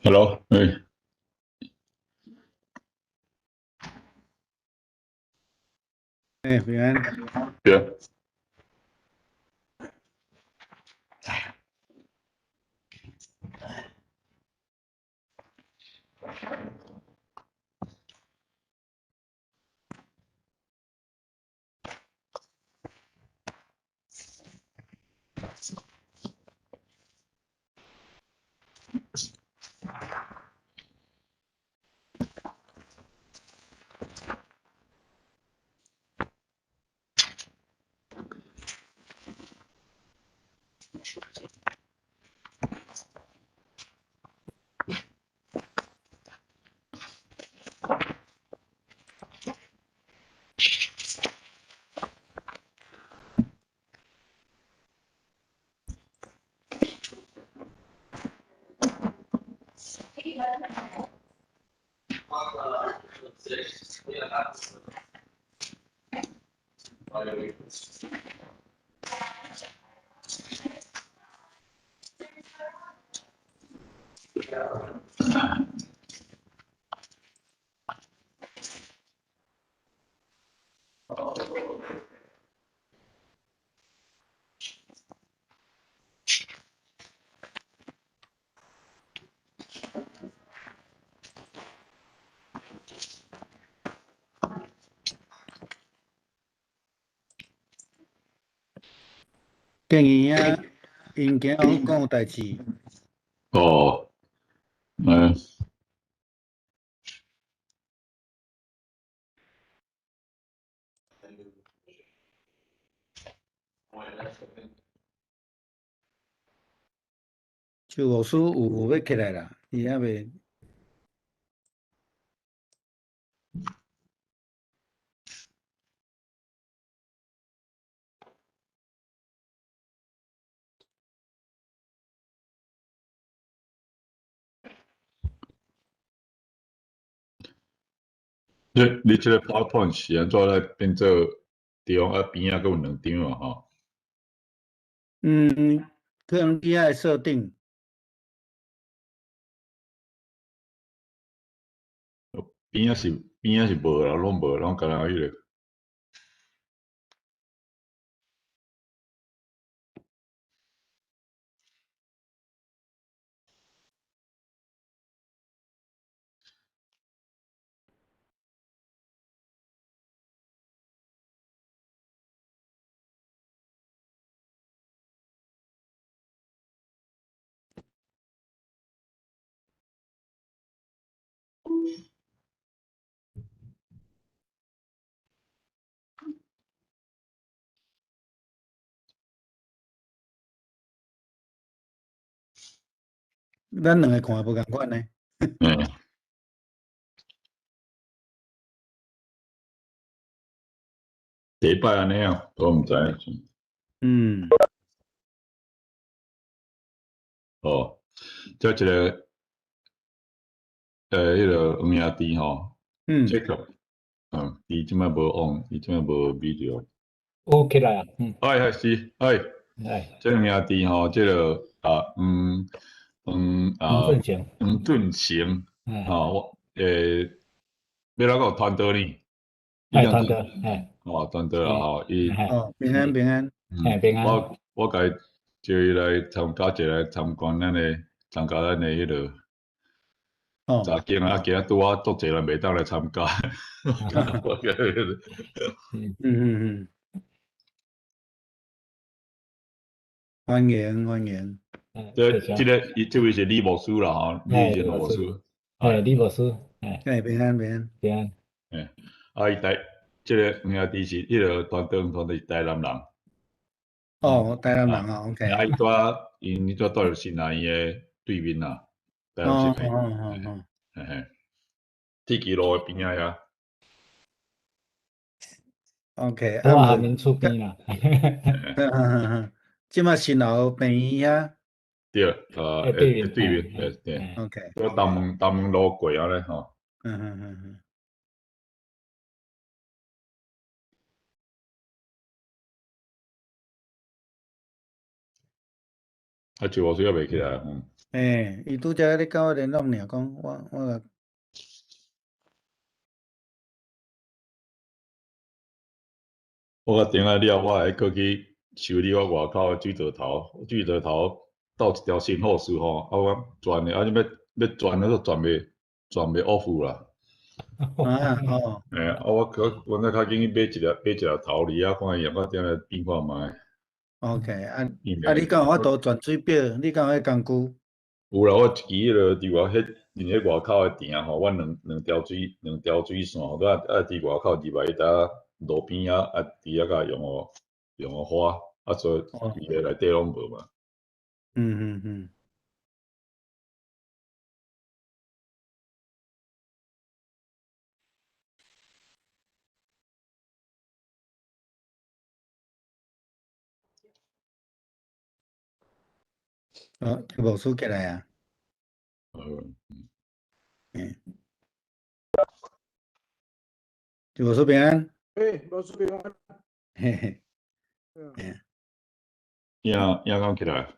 Hello，哎。哎，平安。對。建議啊，𪜶今講講有代誌。哦，嗯。邱牧師有欲起來啦，伊猶未。你這个 PowerPoint 是按怎來變做地方啊邊仔閣有兩張啊？吼。嗯，可能去遐設定。邊仔是無啦，攏無，攏干焦彼个。咱兩个看無仝款呢。嗯。第一擺按呢啊，我毋知。嗯。哦，這一个，彼个黃兄弟吼，Jacob，伊這擺無 on，伊這擺無 video。有起來啊，嗯。哎，係是，哎。哎。這黃兄弟吼，這个啊，啊，黃俊成，吼，我，欲來講團隊呢？哎，團隊，哎。哦，團隊啊，吼，伊。哦，平安平安。哎，平安。我共伊招伊來參加一个參觀咱的，參加咱的彼个。哦。查經啊，今仔拄仔足濟人袂當來參加。嗯。歡迎歡迎。這個伊這位是李牧師啦，吼，李仁牧師。哎，李牧師，哎。哎，平安平安。平安。哎，啊，伊台，這个黃兄弟是彼个團隊團隊是台南人。哦，台南人啊，OK。啊，伊住𪜶伊住佇新南的對面啊，台南市。哦哦哦。嘿嘿，鐵岐路的邊仔遐。 OK，我還免厝邊啦。這馬新樓病院遐。對，對對面，對對。 OK。我東門路過按呢吼。嗯。啊，邱牧師猶袂起來，嗯。欸，伊拄才咧佮我聯絡爾，講我我共頂下了，我會閣去修理我外口的水道頭，水道頭鬥一條新 hose 吼，啊我轉的，啊你欲欲轉都轉袂 off 啦。啊哦。欸，啊我閣阮再較緊去買一粒頭離啊，看伊用甲點來變看覓。 OK，啊啊，你敢有法度轉水表？你敢有彼工具？有啦，我一支彼个佇外彼佇彼外口的埕吼，阮兩條水線，我啊佇外口入來彼搭路邊仔啊，佇遐共用予花，啊所以佇个內底攏無嘛。哦，牧師起來啊。嗯。牧師平安。欸，牧師平安。嘿嘿。影影敢起來？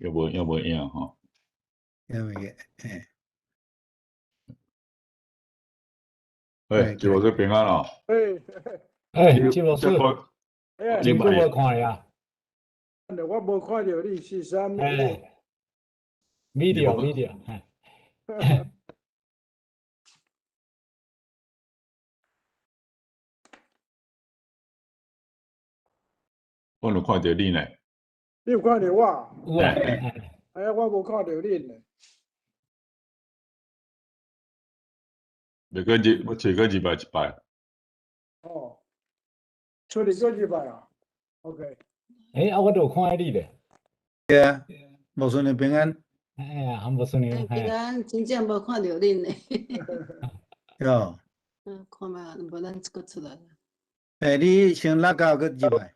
猶無影吼？猶未嘿。欸，周牧師平安哦。欸。欸，周牧師。真久無看啊。我無看著你是啥物？欸，video video。我有看著你呢。你有看著我？有啊。哎呀，我無看著恁呢。袂過入，我揣過入來一擺。哦，出嚟過入來啊？OK。欸，啊，我都有看見你咧。對啊，牧師娘平安。哎呀，牧師娘。平安，真正無看著恁咧。喲。嗯，看覓，無咱閣出來。欸，你先落到閣入來。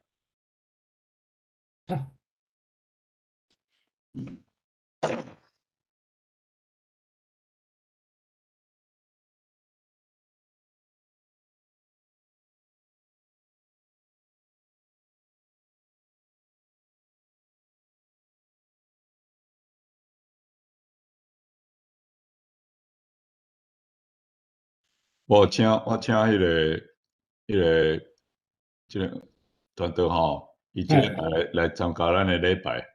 我請彼個這個團隊吼，伊這個來參加咱的禮拜。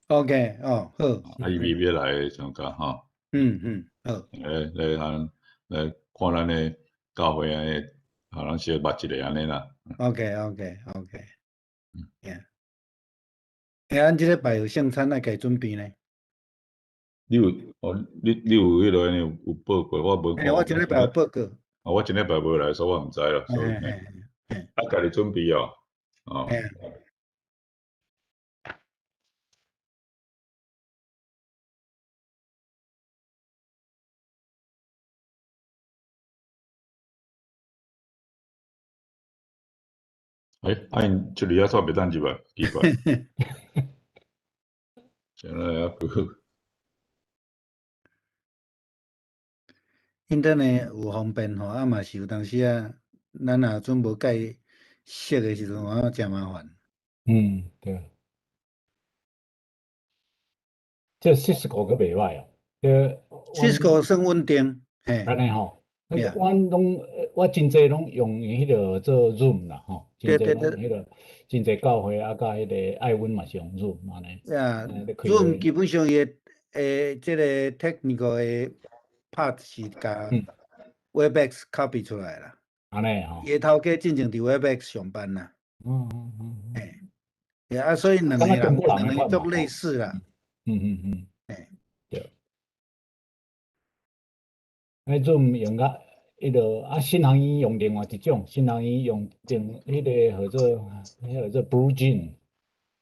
OK，哦，好。啊，伊欲來參加吼。嗯嗯，好。來來來看咱的教會按呢，予咱小捌一下按呢啦。 OK，OK，OK。嗯。欸，咱這禮拜有聖餐愛家準備呢。你有哦？你有彼落有報過？我無看。欸，我這禮拜有報過。啊，我這禮拜無來，所以我毋知啦。所以，啊，家己準備哦。哦。欸，啊𪜶出嚟啊，煞袂當入來，奇怪。啥來啊？ internet 有方便吼，啊嘛是有當時啊，咱若準無共熟的時陣，啊誠麻煩。嗯，對。這 Cisco 閣袂䆀哦。這 Cisco 算穩定，嘿。按呢吼，阮攏我真濟攏用彼個做 Zoom 啦，吼。對對對。彼個真濟教會啊，佮彼個愛溫嘛是用 Zoom 按呢。啊，Zoom 基本上伊的這個 technical 的 part 是共 Webex copy 出來啦。按呢吼。伊的頭家進前佇 Webex 上班啦。嘿。啊，所以兩個足類似啦。嘿。對。彼 Zoom 用甲彼個啊，新航醫用另外一種，新航醫用另彼個號做彼個做 Blue Jean。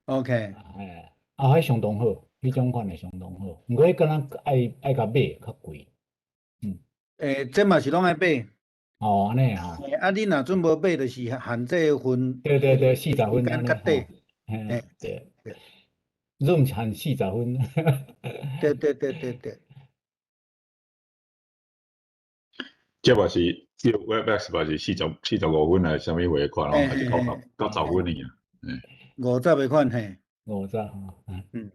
OK。嘿，啊，彼相當好，彼種款的相當好。毋過彼敢若愛共買較貴。嗯。欸，這嘛是攏愛買。哦，按呢吼。啊，你若準無買，就是限制分。對對對，40分按呢。較短。嘿，對。Zoom 限40分。對對對對對。這嘛是，這 Webex 嘛是45分還是啥物貨款哦，還是90分爾？嗯。 50個款嘿。 50吼，嗯。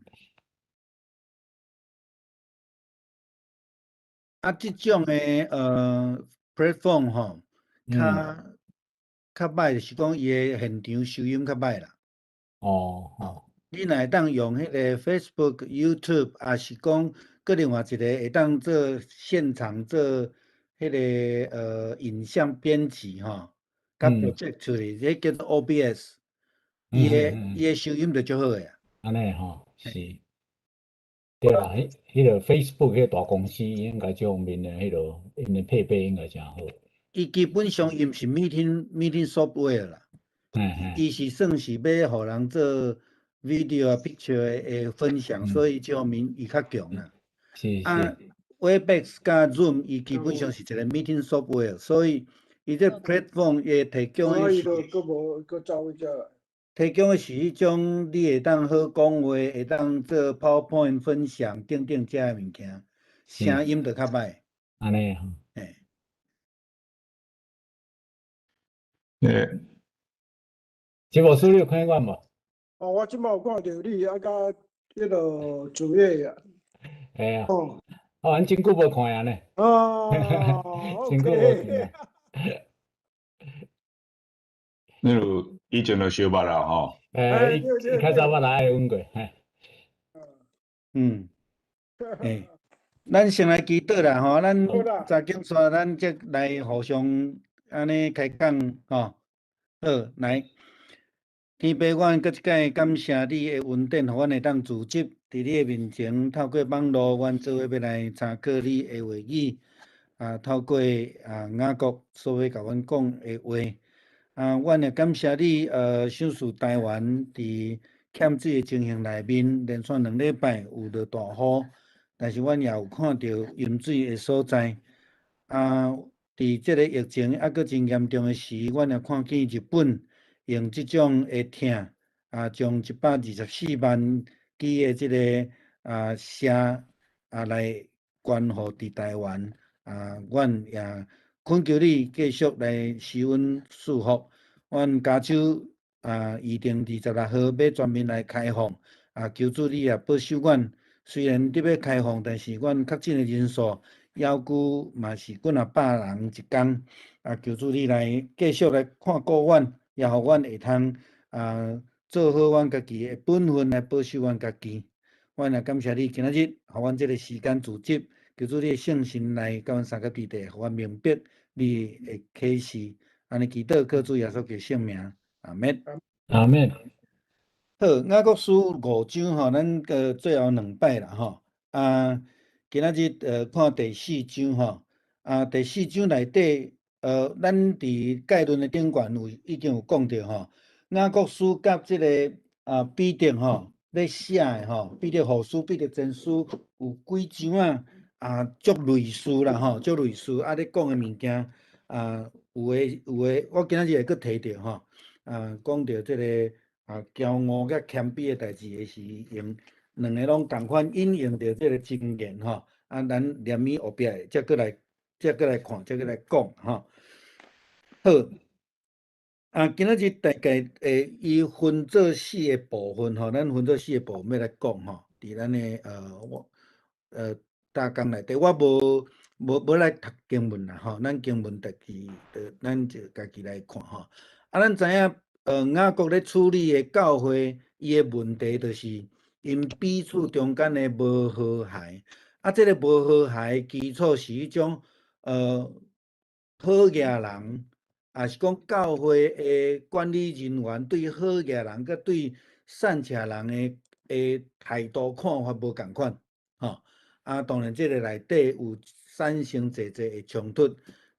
啊，這種的platform 吼，較歹就是講伊的現場收音較歹啦。你若會當用彼个 Facebook、YouTube，抑是講閣另外一个會當做現場做彼个影像編輯吼，佮 project 出去，這叫做 OBS，伊的收音就足好的啊。按呢吼，是。對啦，彼个 Facebook 彼个大公司應該這方面的彼个𪜶的配備應該誠好。伊基本上伊毋是 meeting software 啦，伊是算是欲予人做 video 啊 picture 的分享，所以這方面伊較強啦。啊，Webex 佮 Zoom 伊基本上是一个 meeting software，所以伊這 platform 伊提供的是，閣無閣走去遮。提供的是彼種你會當好講話，會當做 PowerPoint 分享等等這个物件，聲音就較歹。按呢吼。嘿。這部書你有看過無？哦，我這擺有看著你啊，佮彼个主頁啊。嘿啊。哦，咱真久無看啊呢。哦，真久無見。你有以前就相捌啦吼。欸，伊較早捌來愛阮過，嘿。欸，咱先來祈禱啦吼，咱查經煞，咱則來互相按呢開講吼。好，來，天父，阮閣一擺感謝你的恩典，予阮會當聚集佇你的面前，透過網路，阮做伙欲來參考你的話語，啊，透過啊雅各所欲共阮講的話。啊，阮也感謝你，賞賜台灣佇欠水的情形內面，連續2禮拜有落大雨，但是阮也有看著淹水的所在。啊，佇這个疫情猶閣真嚴重的時，阮也看見日本用這種的疼，啊，將124萬支的這个啊聲啊來捐予佇台灣。啊，阮也懇求你繼續來賜阮祝福。阮加州啊，預定26號欲全面來開放，啊，求主你也保守阮。雖然佇欲開放，但是阮確診的人數猶閣嘛是幾若百人一工。啊，求主你來繼續來看顧阮，也予阮會通啊做好阮家己的本分來保守阮家己。阮也感謝你今仔日，予阮這个時間組織，求主你的聖神來佮阮相佮佇地，予阮明白你的啟示。按呢祈禱，靠主耶穌的聖名，阿們。阿們。好，雅各書五章吼，咱閣最後兩擺啦吼。啊，今仔日看第四章吼。啊，第四章內底，咱佇概論的頂懸有已經有講著吼。雅各書佮這个啊彼得吼咧寫的吼，彼得後書、彼得前書有幾章啊啊足類似啦吼，足類似啊咧講的物件啊，有的，我今仔日會閣提著吼，啊，講著這个啊驕傲佮謙卑的代誌的時，用兩个攏仝款引用著這个箴言吼，啊，咱連伊後壁的才閣來看，才閣來講吼。好，啊，今仔日大概會伊分做四个部分吼，咱分做四个部分欲來講吼，佇咱的我大綱內底，我無來讀經文啦吼，咱經文家己，咱就家己來看吼。啊，咱知影，雅各咧處理的教會，伊的問題就是𪜶彼此中間的無和諧。啊，這个無和諧的基礎是彼種好額人，抑是講教會的管理人員對好額人佮對散赤人的態度看法無仝款，吼。啊，當然這个內底有產生濟濟的衝突。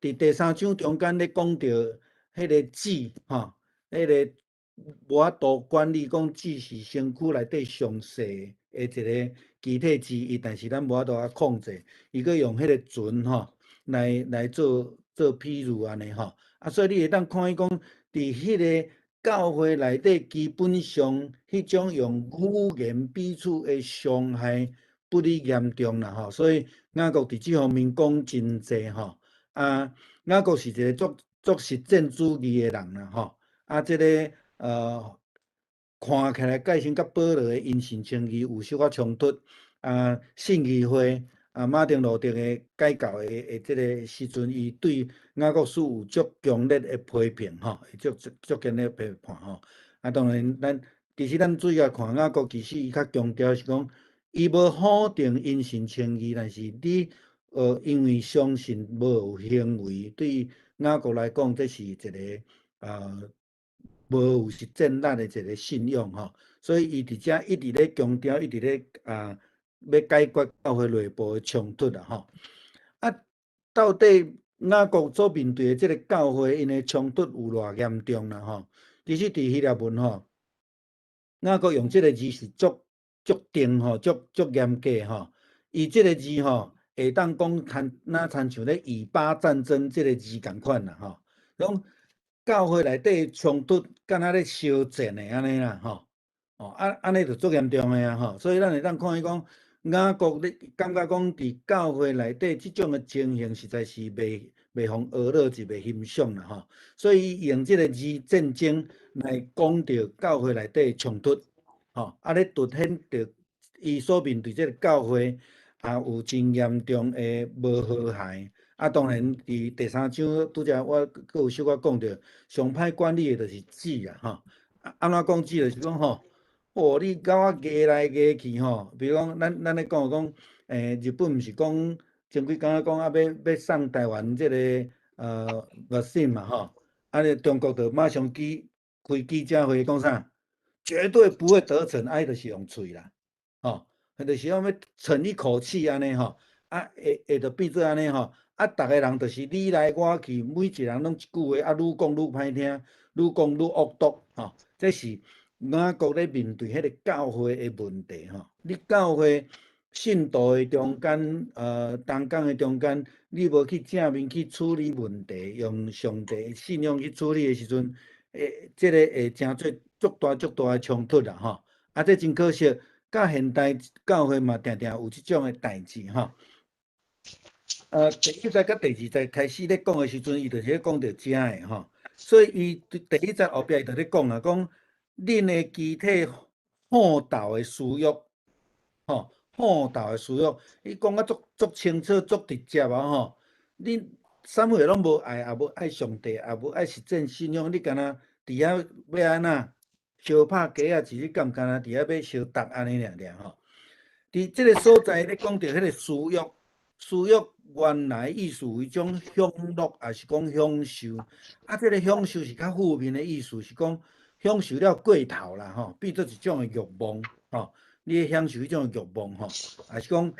佇第三章中間咧講著彼个舌，吼，彼个無法度管理，講舌是身軀內底上細的一个機體之一，但是咱無法度啊控制，伊閣用彼个船吼來做譬喻按呢吼。啊，所以你會當看伊講，佇彼个教會內底，基本上彼種用語言彼此的傷害不離嚴重啦吼。所以雅各佇這方面講真濟吼。啊，雅各是一个足足實踐主義的人啦吼。啊，這个看起來界限佮保羅的因信稱義有小可衝突。啊，信義會啊，馬丁路德的改教的這个時陣，伊對雅各書有足強烈的批評吼，足足足強烈的批判吼。啊，當然，咱其實咱主要看雅各，其實伊較強調是講，伊無否定因信稱義，但是你因為相信無有行為，對雅各來講，這是一個無有實踐力的一個信仰吼。所以伊佇遮一直咧強調，一直咧欲解決教會內部的衝突啦吼。啊，到底雅各所面對的這个教會𪜶的衝突有偌嚴重啦吼？其實佇希臘文吼，雅各用這个字是足足重吼，足足嚴格吼。伊這个字吼，會當講親若親像咧以巴戰爭這个字仝款啦吼。講教會內底衝突，敢若咧相戰的按呢啦吼。哦，啊，按呢就足嚴重的啊吼。所以咱會當看伊講，雅各咧感覺講佇教會內底這種的情形，實在是袂予呵咾，是袂欣賞啦吼。所以伊用這个字戰爭來講著教會內底衝突，吼，啊咧凸顯著伊所面對這个教會也有真嚴重的無和諧。啊，當然佇第三章拄才我閣有小可講著，上歹管理的就是子啊，吼。啊，按怎講子就是講吼，哦，你共我軋來軋去吼，比如講咱咧講講，日本毋是講前幾工講啊，欲送台灣這个vaccine 嘛吼，啊，咧中國就馬上開記者會講啥，絕對不會得逞，啊，彼就是用喙啦，吼，就是講欲逞一口氣按呢吼，啊，會就變做按呢吼，啊，逐个人就是你來我去，每一個人攏一句話，啊，愈講愈歹聽，愈講愈惡毒，吼，這是雅各咧面對彼个教會的問題吼。你教會信徒的中間，同工的中間，你無去正面去處理問題，用上帝的信仰去處理的時陣，會這个會成做足大足大的衝突啦吼。啊，這真可惜，佮現代教會嘛，定定有這種的代誌吼。第一節佮第二節開始咧講的時陣，伊就是咧講著遮的吼。所以伊第一節後壁伊就咧講啊，講恁的肢體好鬥的私欲，吼，好鬥的私欲，伊講甲足足清楚、足直接啊吼。恁啥物貨攏無愛，也無愛上帝，也無愛實踐信仰，你敢若佇遐欲按怎相拍雞仔，是你敢毋敢若佇遐欲相鬥按呢爾爾吼。佇這个所在咧講著彼个私欲，私欲原來意思有一種享樂，抑是講享受。啊，這个享受是較負面的意思，是講享受了過頭啦吼，變做一種的慾望吼。你咧享受彼種慾望吼，抑是講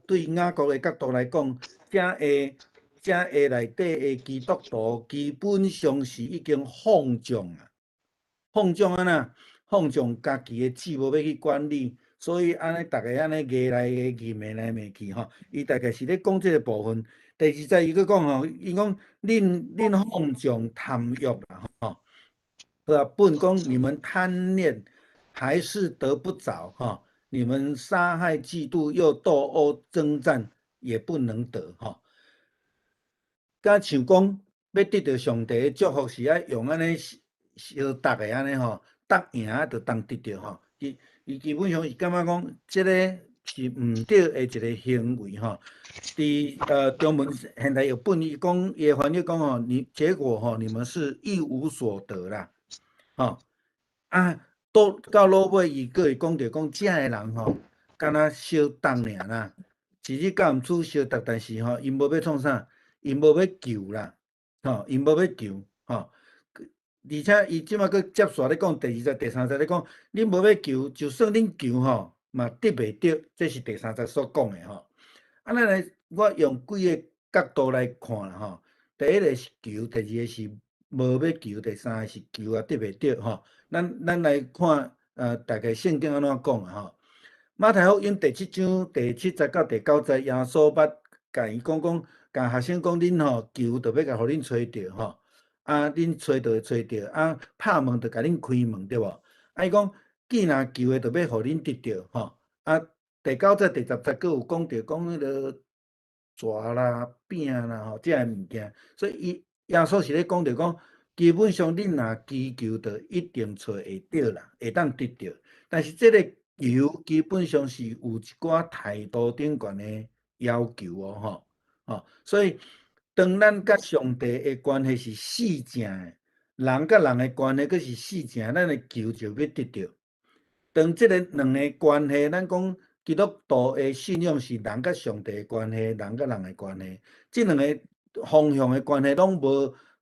對雅各的角度來講，遮个內底的基督徒基本上是已經放縱啊，放縱按怎？放縱家己的子無欲去管理，所以按呢，逐个按呢軋來軋去，罵來罵去吼。伊大概是咧講這个部分。第二節伊閣講吼，伊講恁放縱貪欲啦吼，好啊，本講你們貪戀還是得不著吼，你們殺害嫉妒又鬥毆爭戰也不能得吼。敢像講欲得著上帝的祝福是愛用按呢相鬥的按呢吼，鬥贏就當得著吼。伊基本上是感覺講，這个是毋對的一个行為吼。佇中文現代譯本伊講伊的翻譯講吼，你結果吼，你們是一無所得啦，吼啊，到落尾伊閣會講著講，遮的人吼，敢若相鬥爾啦，是你敢毋出相鬥，但是吼，𪜶無欲創啥，𪜶無欲求啦，吼，𪜶無欲求，吼。而且伊這擺閣接續咧講第二節、第三節咧講，恁無欲求，就算恁求吼，嘛得袂著，這是第三節所講的吼。啊，咱來我用幾个角度來看啦吼。第一个是求，第二个是無欲求，第三个是求也得袂著吼。咱來看，大概聖經按怎講啊吼。馬太福音第七章第七節到第九節，耶穌捌共伊講講，共學生講，恁吼求就欲共予恁揣著吼。啊，恁揣就會揣著，啊，拍門就共恁開門，對無？啊，伊講，既若求的，就欲予恁得著吼。啊，第九節、第十節閣有講著講彼个蛇啦、餅啦吼，這个物件。所以伊耶穌是咧講著講，基本上恁若祈求，就一定揣會著啦，會當得著。但是這个求基本上是有一寡態度頂懸的要求哦，吼，吼，所以當咱佮上帝的關係是四正的，人佮人的關係閣是四正，咱的求就欲得著。當這个兩个關係，咱講基督徒的信仰是人佮上帝的關係，人佮人的關係，這兩个方向的關係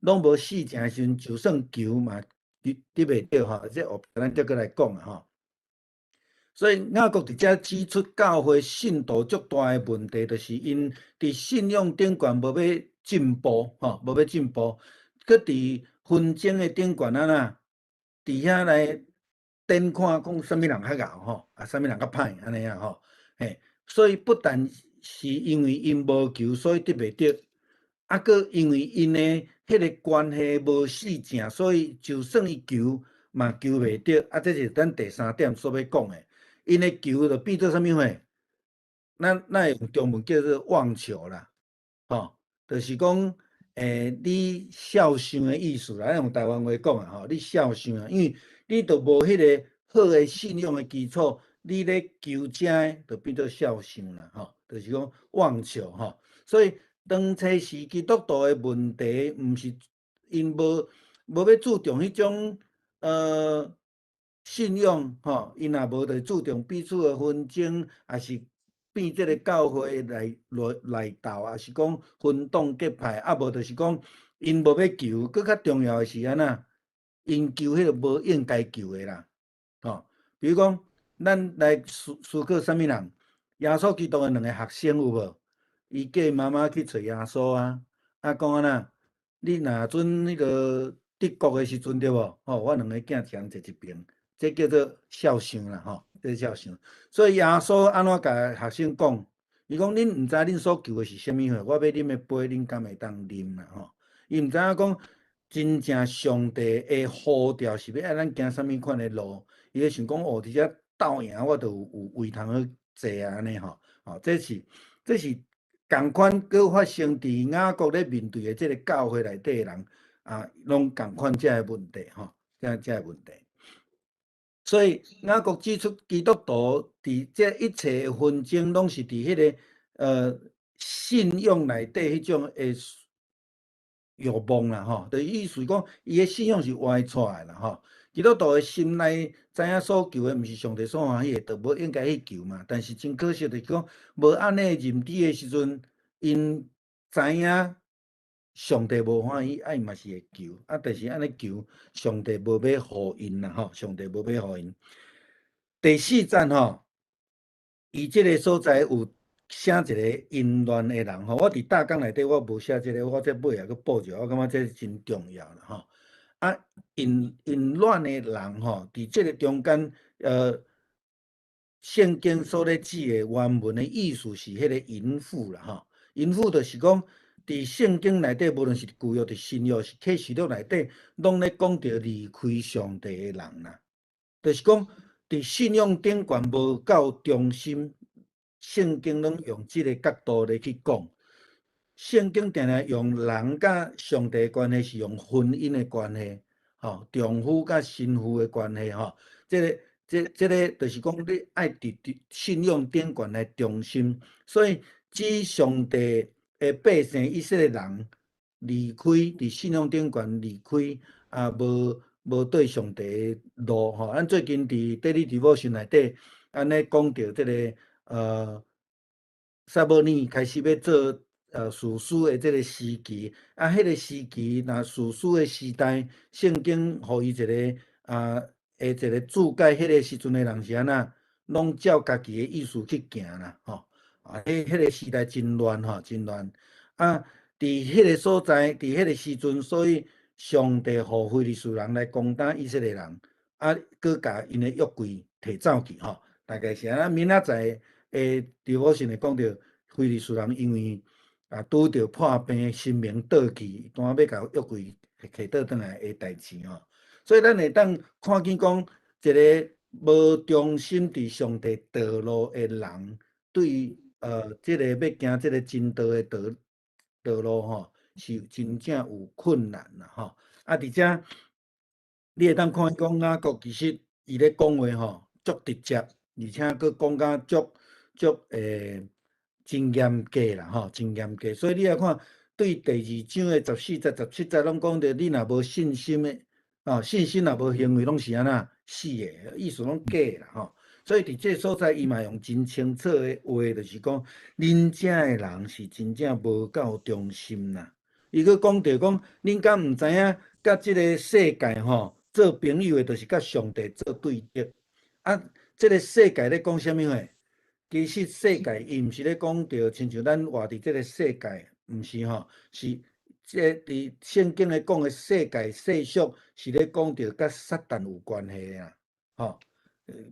攏無四正的時陣，就算求嘛得袂著吼。這後咱再閣來講啊吼。所以雅各佇遮指出教會信徒足大的問題，就是𪜶佇信仰頂懸無欲進步，吼，無欲進步，閣佇紛爭的頂懸按怎，佇遐來展看講啥物人較𠢕吼，啊，啥物人較歹按呢啊吼，嘿，所以不但是因為𪜶無求，所以得袂著，啊，閣因為𪜶的彼个關係無四正，所以就算伊求嘛求袂著，啊，這是咱第三點所欲講的。𪜶的求就變做啥物貨？咱會用中文叫做妄求啦，吼，就是講，你痟想的意思啦，咱用台灣話講啊，吼，你痟想啊，因為你都無彼个好的信仰的基礎，你咧求這个就變做痟想啦，吼，就是講妄求吼。所以當初時基督徒的問題，毋是𪜶無欲注重彼種信仰吼，𪜶若無就注重彼此的紛爭，抑是變這个教會來鬥，抑是講分黨結派，啊無就是講𪜶無欲求，閣較重要的是按怎？𪜶求彼个無應該求的啦，吼。比如講，咱來思考啥物人？耶穌基督的兩个學生有無？伊叫媽媽去揣耶穌啊，啊講按怎？你若準彼个得國的時陣對無？吼，我兩个囝一人坐一爿。這叫做痟想啦，吼，這痟想。所以耶穌按怎共學生講？伊講恁毋知恁所求的是啥物貨，我欲啉的杯，恁敢會當啉啦？吼，伊毋知影講真正上帝的呼召是欲愛咱行啥物款的路。伊咧想講哦，佇遮鬥贏，我就有位通好坐啊，按呢吼，吼，這是仝款，閣發生佇雅各咧面對的這个教會內底的人啊，攏仝款這个問題吼，這个問題。所以雅各指出，基督徒佇這一切的紛爭，攏是佇彼个信仰內底彼種的欲望啦，吼，就是意思講，伊的信仰是歪蹉的啦，吼。基督徒的心內知影所求的，毋是上帝所歡喜的，就無應該去求嘛。但是真可惜，就是講無按呢認知的時陣，𪜶知影上帝無歡喜，啊伊嘛是會求，啊但是按呢求，上帝無欲予𪜶啦，吼，上帝無欲予𪜶。第四節吼，伊這个所在有寫一个淫亂的人吼，我佇大綱內底我無寫這个，我這尾也閣補一下，我感覺這真重要啦吼。啊，淫亂的人吼，佇這个中間，聖經所咧指的原文的意思是彼个淫婦啦吼，淫婦就是講，佇聖經內底，無論是舊約、佇新約、是啟示錄內底，攏咧講著離開上帝的人啦。就是講，佇信仰頂懸無夠忠心，聖經攏用這个角度來去講。聖經定定用人佮上帝的關係是用婚姻的關係，吼，丈夫佮新婦的關係，吼，這个就是講你愛佇信仰頂懸來忠心，所以指上帝的百姓以色列人離開佇信仰頂懸離開啊，無對上帝的路吼。咱最近佇 Daily Devotion 內底按呢講著這个撒母耳開始欲做士師的這个時期，啊，彼个時期若士師的時代，聖經予伊一个啊，的一个注解，彼个時陣的人是按怎，攏照家己的意思去行啦，吼。啊，彼个時代真亂吼，真亂。啊，佇彼个所在，佇彼个時陣，所以上帝予非利士人來攻打以色列人，啊，閣共𪜶的約櫃提走去吼。大概是按呢，明仔載的 devotion 會講著非利士人因為啊拄著破病，神明倒去，當欲共約櫃提倒轉來的代誌吼。所以咱會當看見講，一个無忠心佇上帝道路的人，對這個欲行這个真道的道路吼，是真正有困難啦吼。啊，佇遮你會當看講雅各其實伊咧講話吼，足直接，而且閣講甲足足。真嚴格啦吼，真嚴格。所以你來看，對第二章的14節、17節攏講著，你若無信心的，哦，信心若無行為，攏是按怎死的，意思攏假啦吼。所以佇這所在，伊嘛用真清楚的話，就是講，恁遮的人是真正無夠忠心啦。伊閣講著講，恁敢毋知影，佮這个世界吼做朋友的，就是佮上帝做對敵。啊，這个世界咧講啥物話？其實世界伊毋是咧講著，親像咱活佇這个世界，毋是吼，是這佇聖經咧講的世界世俗，是咧講著佮撒旦有關係的啦，吼。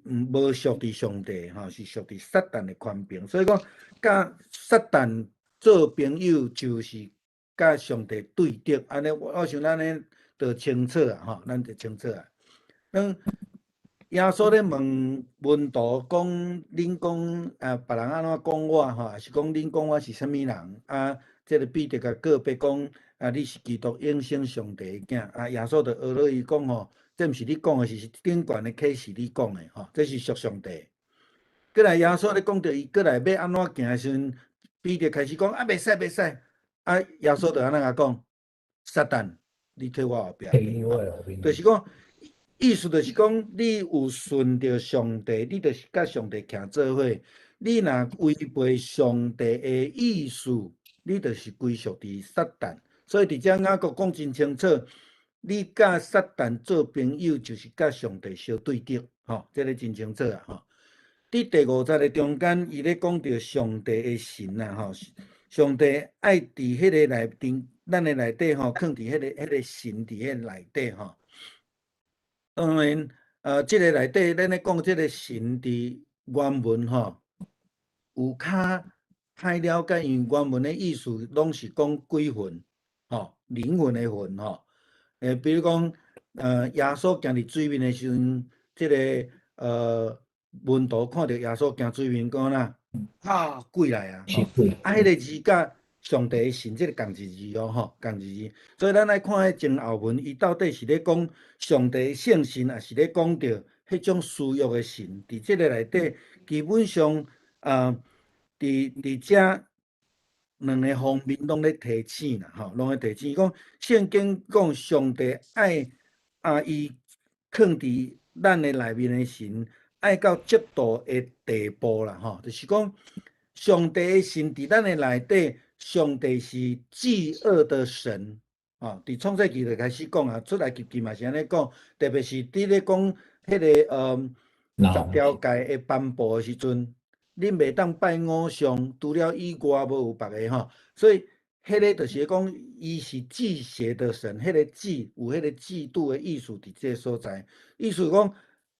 毋無屬佇上帝吼，是屬佇撒旦的權柄。所以講，佮撒旦做朋友，就是佮上帝對敵。按呢，我想咱呢就清楚啊，吼，咱就清楚啊。咱耶穌咧問門徒講：恁講啊，別人按怎講我吼，抑是講恁講我是啥物人？啊，這个彼得共告白講：啊，你是基督永生上帝的囝。啊，耶穌就呵咾伊講吼，這毋是你講的，是頂懸的啟示你講的吼，這是屬上帝。過來耶穌咧講著伊過來欲按怎行的時陣，彼得開始講啊，袂使袂使。啊，耶穌就按怎共講？撒旦，你退我後壁。就是講，意思就是講，你有順著上帝，你就是佮上帝徛做伙。你若違背上帝的意思，你就是歸屬佇撒旦。所以佇遮雅各講真清楚。你佮撒旦做朋友，就是佮上帝相對敵，吼，這个真清楚啊，吼。佇第五節的中間，伊咧講著上帝的神啊，吼，上帝愛佇彼个內頂，咱的內底吼，囥佇彼个神佇彼个內底吼。當然，這个內底，咱咧講這个神佇原文吼，有較歹了解，因為原文的意思攏是講鬼魂，吼，靈魂的魂，吼。比如講，耶穌行佇水面的時陣，這个門徒看著耶穌行水面，講啦，啊，鬼來啊！啊，彼个字佮上帝的神，這个仝一字哦，吼，仝一字。所以咱愛看彼前後文，伊到底是咧講上帝的聖神，抑是咧講著彼種私欲的神？佇這个內底，基本上，佇遮兩个方面攏咧提醒啦，吼，攏咧提醒。伊講聖經講上帝愛啊，伊囥佇咱的內面的神，愛到嫉妒的地步啦，吼，就是講上帝的神佇咱的內底，上帝是嫉惡的神，吼，佇創世記就開始講啊，出埃及記嘛是按呢講，特別是佇咧講彼个十條誡的頒布的時陣。恁袂當拜偶像，除了以外無有別个吼，所以彼个就是講，伊是忌邪的神，彼个忌有彼个嫉妒的意思佇這个所在。意思講，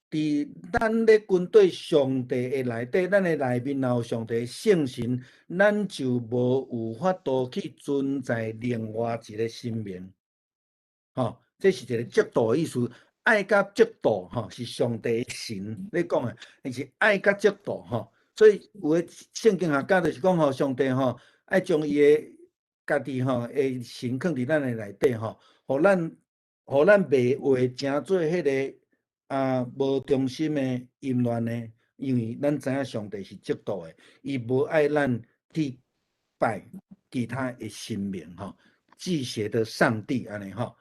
佇咱咧跟綴上帝的內底，咱的內面若有上帝的聖神，咱就無有法度去存在另外一个神明。吼，這是一个嫉妒的意思，愛佮嫉妒吼，是上帝的神咧講的，伊是愛佮嫉妒吼。所以有的聖經學家就是講吼，上帝吼愛將伊的家己吼的神囥佇咱的內底吼，予咱袂活成做彼个啊無忠心的淫亂的，因為咱知影上帝是嫉妒的，伊無愛咱去拜其他的神明吼，忌邪的上帝按呢吼。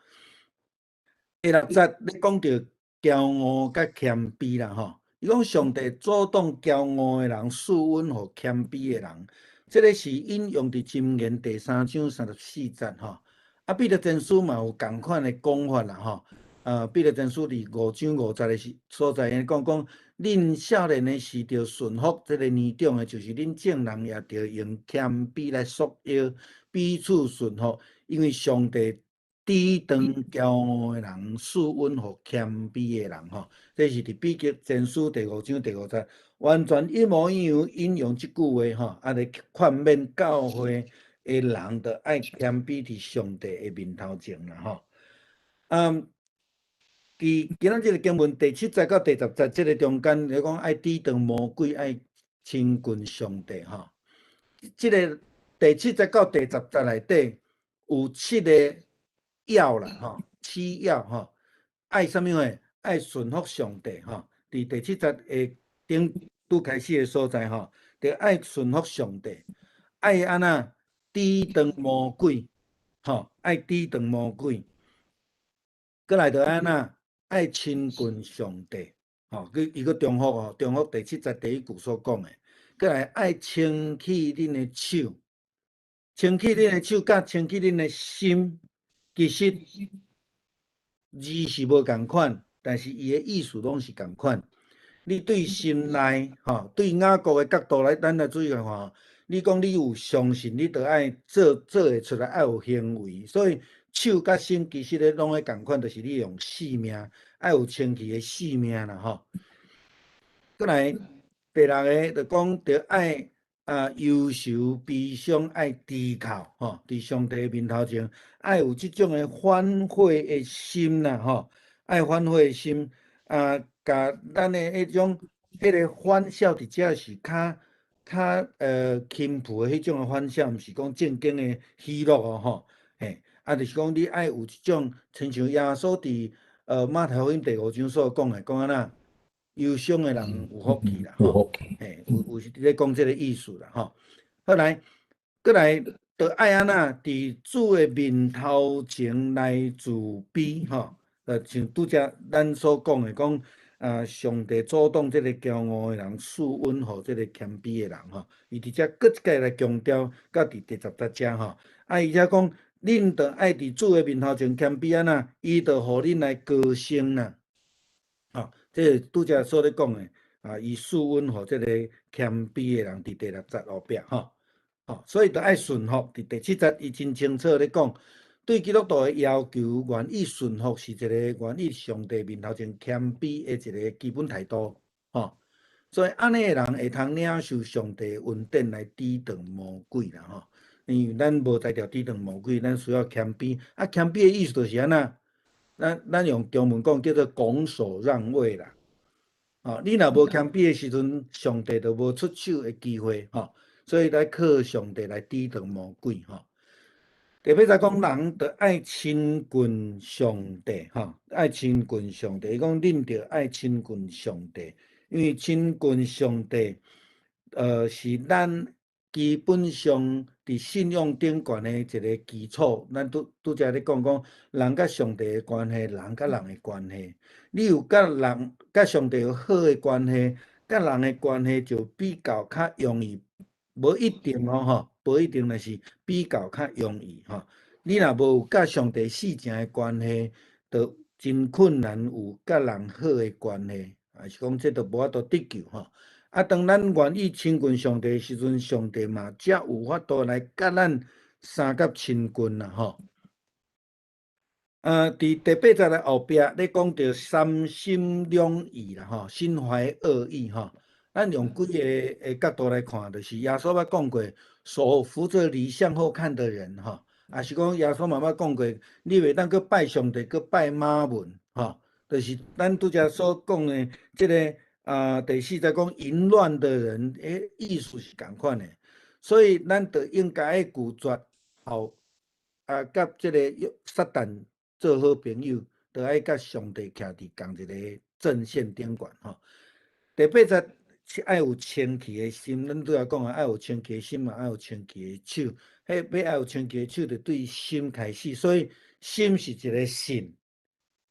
第六節咧講著驕傲佮謙卑啦吼。伊講上帝阻擋驕傲的人，賜恩予謙卑的人，這个是引用佇箴言第三章34節吼。啊，彼得前書嘛有仝款的講法啦吼。彼得前書佇五章五節的時所在，伊講講，恁少年的時著順服這个年長的，就是恁眾人也著用謙卑來束腰，彼此順服，因為上帝抵擋驕傲的人，賜恩予謙卑的人，吼，這是佇彼得前書第五章第五節，完全一模一樣引用這句話，吼，啊來勸勉教會的人，著愛謙卑佇上帝的面頭前啦，吼。佇今仔這个經文第七節到第10節這个中間，咧講愛抵擋魔鬼，愛親近上帝，吼。這个第七節到第10節內底有七个要啦，吼，七要吼，愛啥物貨？愛順服上帝，吼。佇第七節的頂拄開始的所在，吼，著愛順服上帝。愛按怎抵擋魔鬼，吼，愛抵擋魔鬼。閣來就按怎愛親近上帝，吼，閣伊閣重複哦，重複第七節第一句所講的。閣來愛清氣恁的手，清氣恁的手，佮清氣恁的心，其實字是無仝款，但是伊的意思攏是仝款。你對心內，吼，對雅各的角度來，咱來注意看吼。你講你有相信，你就愛做做會出來，愛有行為。所以手佮心其實咧攏咧仝款，就是你用性命，愛有清氣的性命啦，吼。閣來第六个就講著愛啊憂愁悲傷愛低靠，吼，佇上帝面頭前愛有這種的反悔的心啦，吼，愛反悔的心啊，共咱的彼種彼个反笑佇遮是較較輕浮的彼種的反笑，毋是講正經的喜樂哦，吼，嘿，啊，就是講你愛有這種，親像耶穌佇馬太福音第五章所講的，講按怎憂傷的人有福氣啦，有福氣，嘿，有有是佇咧講這個意思啦，吼。後來，閣來，就愛按怎佇主的面頭前來自卑，吼，像拄才咱所講的，講啊，上帝阻擋這個驕傲的人，賜恩予這個謙卑的人，吼。伊佇遮閣一擺來強調，到佇第10節遮吼，啊，伊遮講，恁著愛佇主的面頭前謙卑按怎，伊就予恁來高升啦。吼，這拄才所咧講的，啊，伊賜恩予這個謙卑的人，佇第六節後壁，吼，吼，所以著愛順服。佇第七節，伊真清楚咧講，對基督徒的要求，願意順服是一個願意上帝面頭前謙卑的一個基本態度，吼。所以按呢的人會通領受上帝恩典來抵擋魔鬼啦，吼。因為咱無才調抵擋魔鬼，咱需要謙卑。啊，謙卑的意思就是按怎？咱用中文講叫做拱手讓位啦。吼，你若無謙卑的時陣，上帝就無出手的機會，吼。所以來靠上帝來抵擋魔鬼，吼。特別在講人著愛親近上帝，吼，愛親近上帝。伊講恁著愛親近上帝，因為親近上帝，是咱基本上佇信仰頂懸的一個基礎。咱拄拄才咧講講人佮上帝的關係，人佮人的關係。你有佮人佮上帝有好的關係，佮人的關係就比較較容易，無一定哦，吼，無一定，但是比較較容易吼。你若無有佮上帝四正的關係，就真困難有佮人好的關係，還是講這都無法度得救吼。啊，當咱願意親近上帝的時陣，上帝嘛才有法度來佮咱相佮親近啦吼。佇第八節的後壁咧講著三心兩意啦吼，心懷二意吼。咱用幾个的角度來看，就是耶穌捌講過，手扶著犁向後看的人吼，也是講耶穌嘛捌講過，你袂當閣拜上帝，閣拜瑪門吼，就是咱拄才所講的這个啊，第四節講淫亂的人，欸，意思是仝款的，所以咱就應該拒絕後啊，佮這个撒旦做好朋友，就愛佮上帝徛佇仝一個陣線頂懸吼。第八節是愛有清氣的心，咱拄才講啊，愛有清氣的心嘛，愛有清氣的手。彼欲愛有清氣的手，就對心開始，所以心是一個信，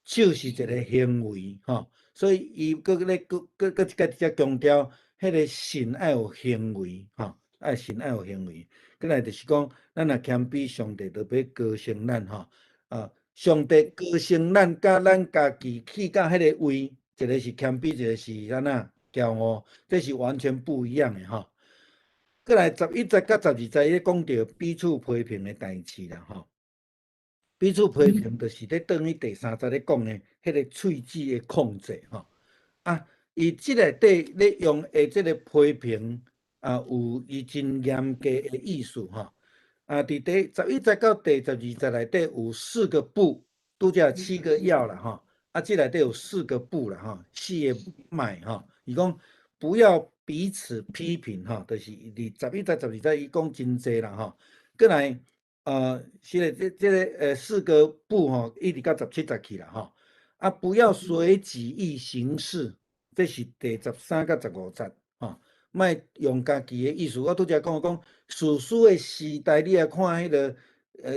手是一個行為吼。所以伊閣咧閣閣閣一擺直接強調，彼个信愛有行為吼，愛信愛有行為。閣來就是講，咱若謙卑，上帝就欲高升咱吼。啊，上帝高升咱，佮咱家己去到彼个位，一个是謙卑，一個是按怎驕傲，這是完全不一樣的吼。閣來11節佮12節，伊咧講著彼此批評的代誌啦吼。彼此批評就是咧轉去第三節咧講的，彼个喙舌的控制吼。啊，伊這內底咧用的這个批評啊，有伊真嚴格的意思吼。啊，佇第11節到第12節內底有四個不，拄才七個要啦吼。啊，這內底有四個不啦吼，四个莫吼。伊講不要彼此批評吼，就是佇11節、12節伊講真濟啦吼。閣來，是咧，這個四個不吼，一直到17節去啦吼。啊，不要隨己意行事，這是第13佮15節吼。莫用家己的意思。我拄才講講，士師的時代，你來看彼个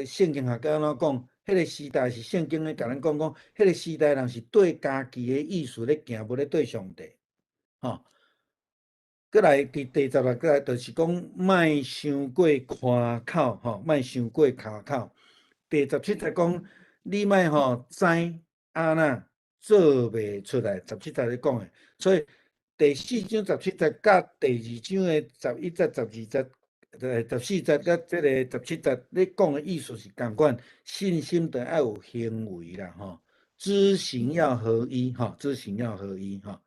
聖經學家按怎講？彼个時代是聖經咧共咱講講，彼个時代人是對家己的意思咧行，無咧對上帝。吼，閣來佇第16節，就是講莫傷過誇口，吼，莫傷過誇口。第17節講，你莫吼知按怎做袂出來，十七節咧講的。所以第四章十七節佮第二章的11節、12節、14節佮這个十七節咧講的意思是仝款，信心得愛有行為啦，吼，知行要合一，吼，知行要合一，吼。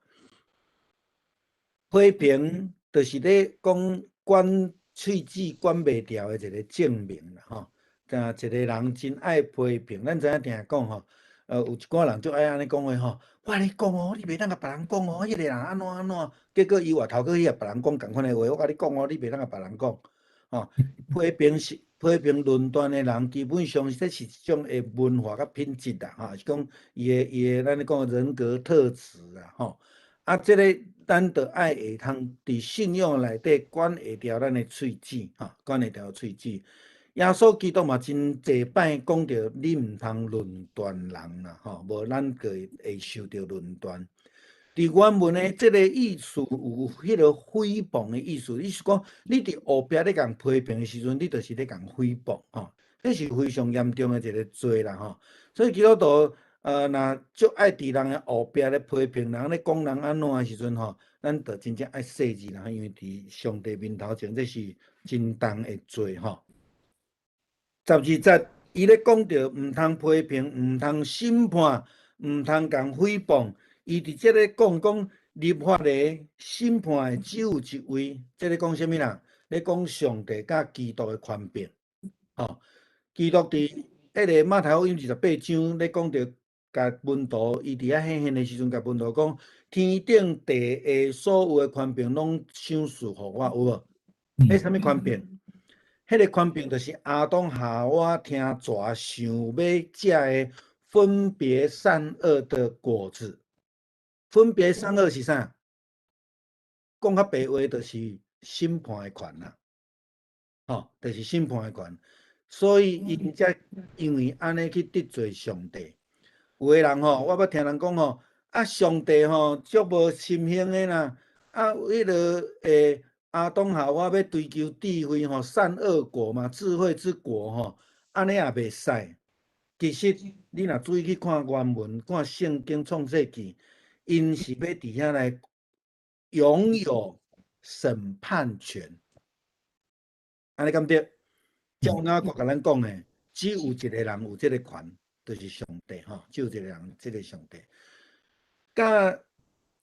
批評就是咧講管喙舌管袂牢的一个證明啦，吼。若一個人真愛批評，咱知影定講吼，有一寡人足愛按呢講話吼，我共你講哦，你袂當共別人講哦，彼个人按怎按怎，結果伊外頭閣去共別人講仝款的話，我共你講哦，你袂當共別人講，吼。批評是批評論斷的人，基本上這是一種的文化佮品質啦，吼，是講伊的咱咧講人格特質啦，吼。啊，這个咱著愛會通佇信仰內底管會牢咱的喙舌，吼，管會牢喙舌。耶穌基督嘛真濟擺講著，你毋通論斷人啦，吼，無咱就會受著論斷。佇原文的這个意思有彼个誹謗的意思，意思講你佇後壁咧共批評的時陣，你就是咧共誹謗，吼，這是非常嚴重的一个罪啦，吼。所以基督徒若足愛佇人的後壁咧批評人，咧講人按怎的時陣吼，咱就真正愛細膩啦，因為佇上帝面頭前，這是真重的罪吼。12節，伊咧講著毋通批評，毋通審判，毋通共誹謗。伊佇這咧講講立法的審判的只有一位，這咧講啥物啦？咧講上帝佮基督的權柄。吼，基督佇彼个馬太福音28章咧講著，共門徒伊佇遐顯現的時陣，共門徒講，天頂地下所有的權柄攏賞賜予我，有無？彼啥物權柄？彼个權柄就是亞當夏娃聽蛇想欲食的分別善惡的果子。分別善惡是啥？講較白話就是審判的權啦，吼，就是審判的權。所以𪜶才因為按呢去得罪上帝。有的人吼，我捌聽人講吼，啊，上帝吼足無心胸的啦，啊，彼个亞當夏娃欲追求智慧吼，善惡果嘛，智慧之果吼，按呢也袂使。其實你若注意去看原文，看聖經創世記，𪜶是欲佇遐來擁有審判權。按呢敢對？照雅各共咱講的，只有一個人有這个權，就是上帝吼，只有一個人，這个上帝。佮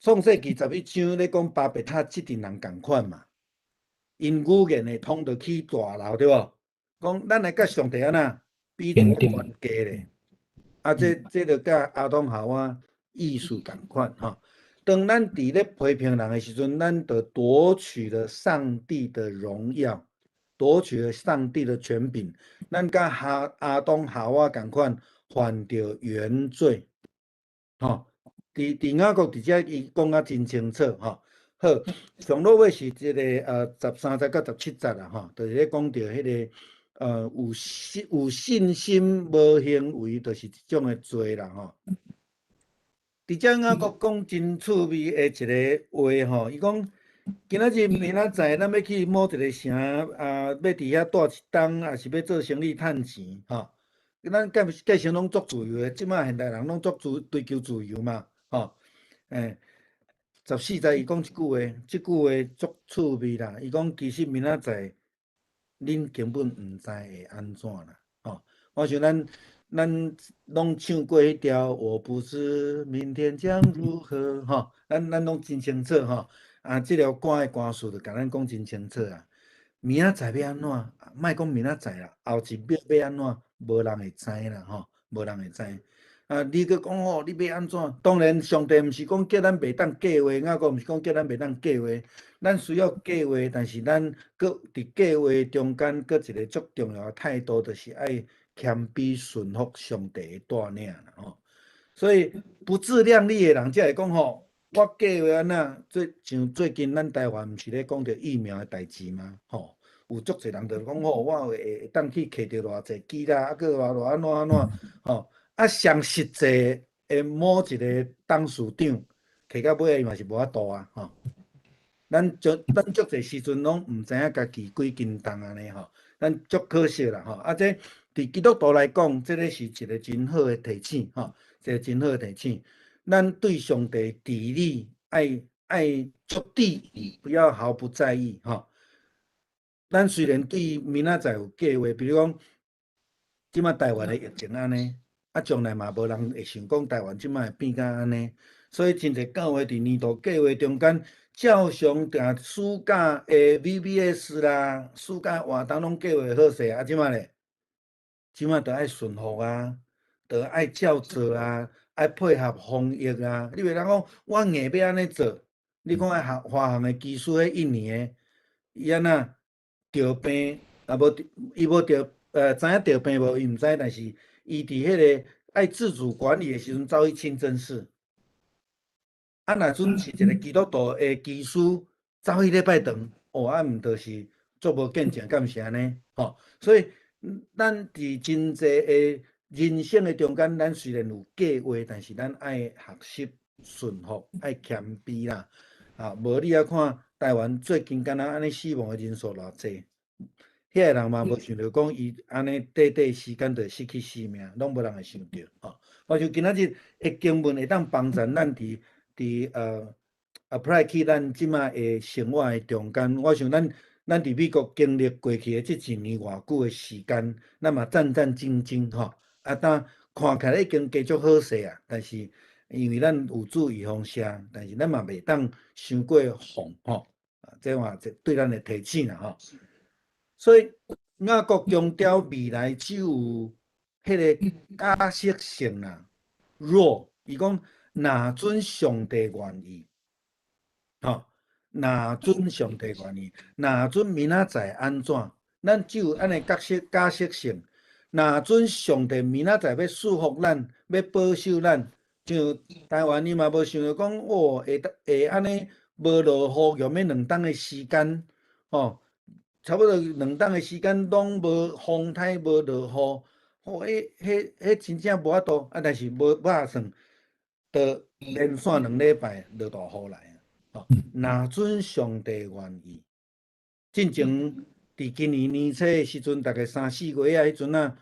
創世記11章咧講巴別塔這陣人仝款嘛，𪜶語言會通就起大樓對無？講咱來佮上帝按怎比一個懸低咧？啊，這就佮亞當夏娃意思仝款吼。當咱佇咧批評人的時陣，咱就奪取了上帝的榮耀，奪取了上帝的權柄。咱佮亞當夏娃仝款犯著原罪，吼。佇雅各佇遮伊講甲真清楚吼。好，上落尾是這个13節到17節啦吼，就是咧講著彼个有信心無行為，就是一種的罪啦吼。佇遮雅各講真趣味的一个話吼，伊講今仔日明仔載咱欲去某一个城啊，欲佇遐蹛一冬，抑是欲做生意趁錢吼。咱計成攏足自由的，這擺現代人攏足追求自由嘛，吼。14節伊講一句話，這句話足趣味啦。伊講其實明仔載，恁根本毋知會按怎啦，吼。我想咱攏唱過彼條，我不知明天將如何，吼。咱攏真清楚吼。啊，這條歌的歌詞就共咱講真清楚啊。明仔載欲按怎？莫講明仔載啦，後一秒欲按怎？無人會知啦，吼，無人會知。啊，你閣講吼，你欲按怎？當然，上帝毋是講叫咱袂當計劃，雅各毋是講叫咱袂當計劃，咱需要計劃，但是咱閣佇計劃中間，閣一个足重要的態度，就是愛謙卑順服上帝的帶領啦，吼。所以不自量力的人才會講吼，我計劃按怎？像最近咱台灣毋是咧講著疫苗的代誌嗎？吼，有足濟人就講吼，我會當去揢著偌濟劑啦，啊閣偌偌按怎按怎，吼，啊上實際的某一個董事長揢到尾伊嘛是無法度啊，吼。咱足濟時陣攏毋知影家己幾斤重按呢吼，咱足可惜啦吼。啊，這佇基督徒來講，這个是一個真好的提醒吼，一個真好的提醒。咱對上帝治理愛足注意，不要毫不在意吼。咱雖然對明仔載有計劃，比如講，這馬台灣的疫情按呢，啊將來嘛無人會想講台灣這馬會變甲按呢，所以真濟教會佇年度計劃中間，照常定暑假的 VBS 啦，暑假活動攏計劃好勢，啊，這馬咧，這馬著愛順服啊，著愛照做啊，愛配合防疫啊。你袂當講我硬欲按呢做，你看學華航的機師彼一年的，伊按怎著病，啊無伊無著，知影著病無？伊毋知，但是伊佇彼个愛自主管理的時陣，走去清真寺。啊，若陣是一個基督徒的機師走去禮拜堂，哦，啊，毋就是足無見證，敢毋是按呢？吼，所以咱佇真濟的人生的中間，咱雖然有計劃，但是咱愛學習順服，愛謙卑啦。啊，無你仔看台灣最近敢若按呢死亡的人數偌濟，遐個人嘛無想著講伊按呢短短時間就失去性命，攏無人會想著吼。我就今仔日的經文會當幫助咱佇 apply 去咱這馬的生活的中間。我想咱佇美國經歷過去的這一年偌久的時間，咱嘛戰戰兢兢吼。啊，當看起來已經加足好勢啊，但是因為咱有注預防射，但是咱嘛袂當傷過放吼。啊，這嘛對咱的提醒啦吼。所以雅各強調未來只有彼个假設性啦，若伊講若準上帝願意，吼，若準上帝願意，若準明仔載按怎，咱只有按呢假設性。若準上帝明仔載欲賜福咱，欲保守咱，像台灣伊嘛無想著講哦，會按呢無落雨，用欲2冬的時間，吼，差不多兩冬的時間攏無風颱，無落雨，吼，彼真正無法度，啊，但是無法算，就連續2禮拜落大雨來啊！吼，若準上帝願意，進前佇今年年初的時陣，大概三四月啊，彼陣啊，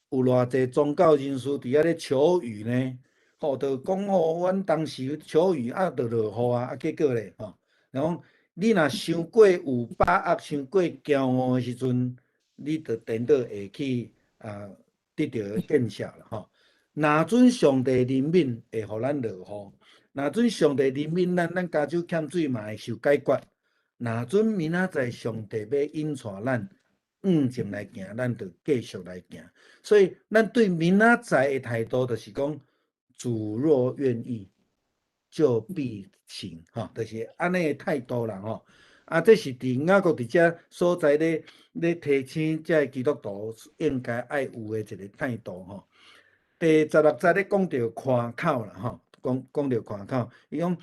有偌濟宗教人士佇遐咧求雨呢？吼，就講吼，阮當時求雨啊，就落雨啊，啊，結果咧，吼，然後你若傷過有把握，傷過驕傲的時陣，你就顛倒會去啊得著見效啦，吼。若準上帝憐憫，會予咱落雨；若準上帝憐憫咱，咱加州欠水嘛會受解決。若準明仔載上帝欲引帶咱向前來行，咱就繼續來行。所以，咱對明仔載的態度，就是講，主若願意，就必行，吼，就是按呢的態度啦，吼。啊，這是佇雅各佇遮所在咧提醒這个基督徒應該愛有的一個態度，吼。第16節咧講著誇口啦，吼，講著誇口，伊講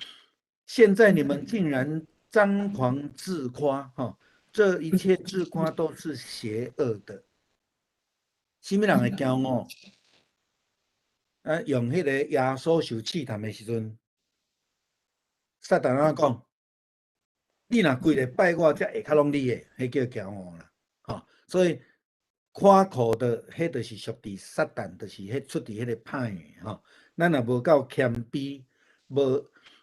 現在你們竟然張狂自誇，吼，這一切自誇都是邪惡的。啥物人會驕傲？啊，用彼個耶穌受試探的時陣，撒旦按怎講？你若跪咧拜我，這下跤攏你的，彼叫驕傲啦，吼。所以誇口的，彼就是屬佇撒旦，就是彼出佇彼个歹的吼。咱若無夠謙卑，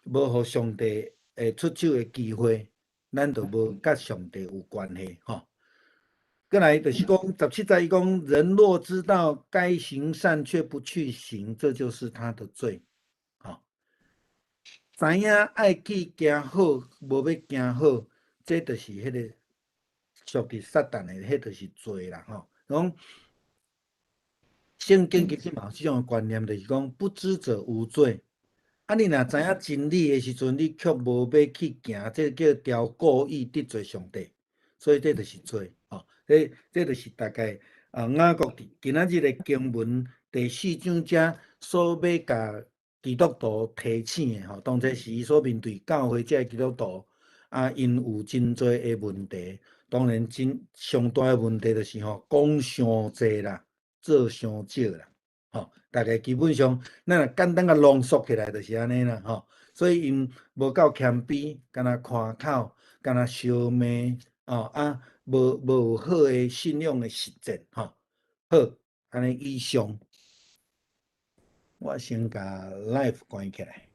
無予上帝會出手的機會，咱就無佮上帝有關係吼。過來就是講17節，伊講人若知道該行善卻不去行，這就是他的罪。吼，知影愛去行好，無欲行好，這就是彼个屬佇撒旦的，彼就是罪啦吼。講聖經其實嘛有這種觀念，就是講不知者無罪。啊，你若知影真理的時陣，你卻無欲去行，這叫著故意得罪上帝，所以這就是罪。吼，這就是大概啊，雅各佇今仔日的經文第四章遮所欲共基督徒提醒的吼，當初時伊所面對教會這个基督徒，啊，𪜶有真濟的問題，當然真上大的問題就是吼，講傷濟啦，做傷少啦，吼，大概基本上，咱若簡單共濃縮起來就是按呢啦，吼。所以𪜶無夠謙卑，干焦誇口，干焦相罵，哦啊，無無有好的信仰的實踐，吼。好，按呢以上，我先共 live 關起來。